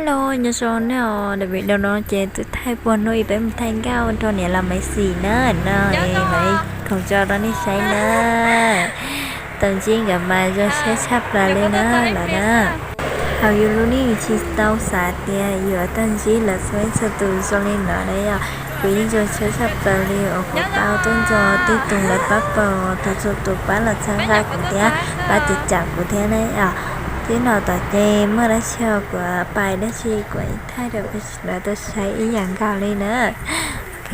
Hello, nyob zoo nej os, daim video no ces twb thaij puag hnub ib peb mus thaij nkauj nrog niam laus Maiv Xis na, no es lawv khoom tso rau nej saib na. Tau ntsib nkawd mas zoo siab tshaj plaws li na lawm na. Thaum yus lub neej tsis tau xav tias yuav tau ntsib lawv txhua leej txhua tus zoo li no na yom. Kuv yeej zoo siab tshaj plaws li uas kuv tau tuaj nrog tij tus lawv pab pawg txhua txhua tus pab los txhawb nqa kuv thiab pab cawm cawm kuv thiab na yom. Thiab no tom ces muaj dab tsi kuv pais dab tsi kuv thaij rau peb sawv daws tau saib ib yam nkaus li na. Ok.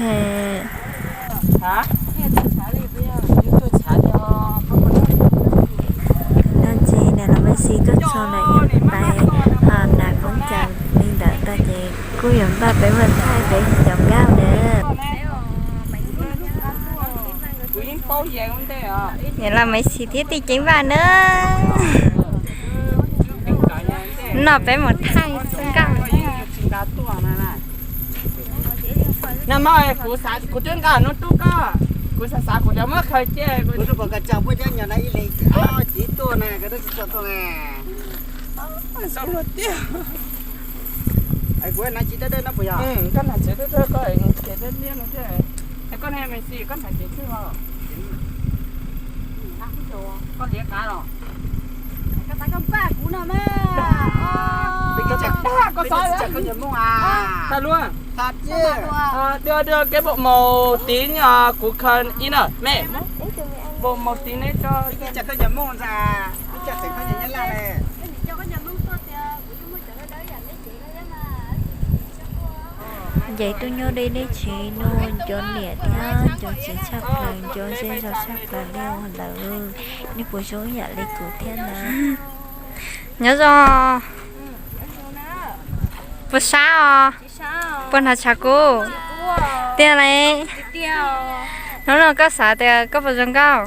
No ces niam laus Maiv Xis tuaj txog lawm, pais hnav khaub ncaws li ntawd tag ces kuj yuav npaj peb mus thaij peb cov nkauj na. Niam laus Maiv Xis thiab tij Ceeb Vaj na. No peb mus thaij nkauj. No no, kuv xav kuv twb nqa hnub rub koj, kuv xav xav kuv cov muab khaws cia. Kuv rub puas koj tso puab cov nyom no ib leeg ces tuaj na, koj twb tsis tso tuaj na. Zoo luag tiag. Kuv hnav tsev dawb dawb no puas yog? Koj hnav tsev dawb dawb koj ces dawb liab no thiab. Koj ne Maiv Xis koj hnav tsev twg os? Koj liav qav los? Koj tas koj npaj kuv no mas. Koj xav koj nyuam mooj a? Tag luaj. Tag tiag. Đưa, đưa cái bộ màu tím, à, của Khanh in à, mẹ. Bộ màu tím đấy cho. Ib tsam koj nyuam mooj ntag, ib tsam tseem koj nyuam nyab laj le. Ncaim tuaj nyob deb deb tsev no, cov niam thiab cov txiv tshaj plaws, cov zej zog tshaj plaws li lawm. Nej puas zoo ib yam li kuv thiab na? Nyob zoo. Puas sab os? Puas hnav tshav kub? Tiag ne. Hnub no koj xav tias koj puas zoo nkauj?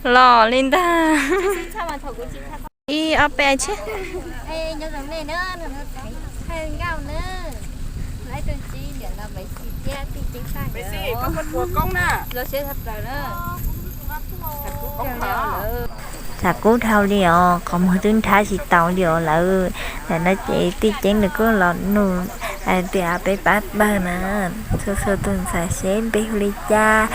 Los li ntag. Ib ob peb tsheb. Tshav kub dhau li os, qhov muag twb nrhav tsis tau li os lawm. Ntawm no ces tij Ceeb nws kuj los nug hais tias peb pab pawg na, txhua txhua tus ntxhais seb npe hu li cas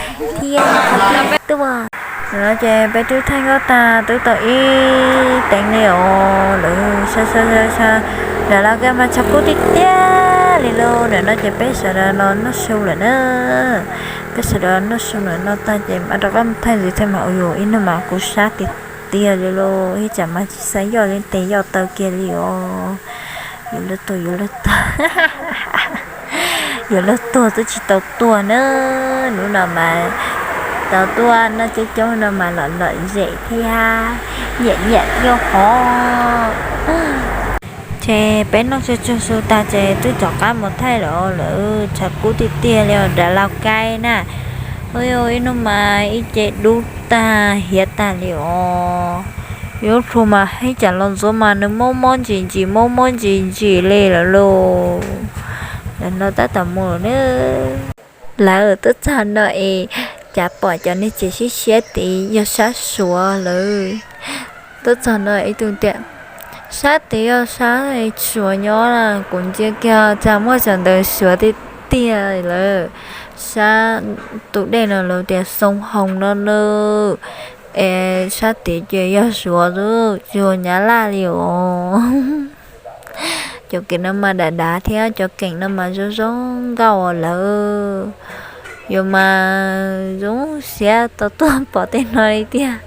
thiab qhov twg tuaj. Ntawm no ces peb twb thaij nkauj tag twb tau ib teev li os lawm, sawv sawv sawv sawv. Ntawm no koj mas tshav kub tiag tiag li lauj. Ntawm no ces peb sawv daws los noj su lawm na. Peb sawv daws los noj su lawm no tag ces mam rov qab mus thaij ntxiv thiab mas. Ua yus ib hnub mas kuv sab tiag tiag li lauj, ib tsam mas tsis xav yoj li tes yoj taw kiag li os. Yuav luag tuag, yuav luag tuag, yuav luag tuag twb tsis tau tuag na. Hnub no mas tau tuaj noj coob coob no mas lom lom zem thiab nyiam nyiam thiab hov. Ces peb noj su tsaug su tag ces twb rov qab mus thaij lawm, lawv tshav kub tiag tiag li os nram Lauj Kaib na. Ua ib hnub mas ib ce dub tag hiav tag li os. Yuav lub plhu mas ib tsam los ntxuav mas nws mob mob ntsim ntsim mob mob ntsim ntsim li lawm lauj. Lawv no tab tom mus lawm na. Lawv twb txog no es cas pom cov niag tsev siab siab tid yog sab Suav lawm. Twb txog no ib tug tias sab tid yog sab Suav nyob na, kuv ntsia kiag cas muaj cov ntawv Suav tiag tiag lawm. Sab tus dej no lawv tias Xoo Hoos no na. Es sab tid ces yog Suav xwb tsis yog Nyab Laj li os. Cov kev no mas dav dav thiab cov keem no mas zoo zoo nkauj lawm. Yuav mas zoo siab tau tuaj pom tej no li tiag.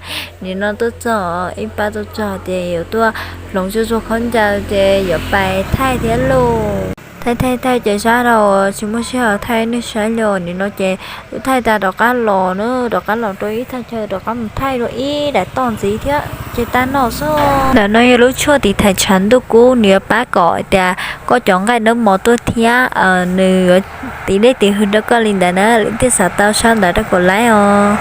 Nim no tuaj txog ib pab tuaj txog ces yuav tuaj hloov zuj zus khaub ncaws ces yuav pais thaij thiab lauj. Thaij thaij thaij ces sab rau tsis muaj sij hawm thaij nej saib li. Nim no ces wb thaij tas rov qab los na, rov qab los rau ib thaj chaw rov qab mus thaij dua ib daim toj ntxiv thiab ces tag no xwb. Ntawm no yog lub tshuaj tiv thaiv tshav ntuj kub, nws yuav pab kom tias koj cov nqaij dawb mos tuaj thiab nws yuav tiv dej tiv hwv rau koj li ntawd na. Lwm tiaj xav tau sau ntawv rau kuv laib os.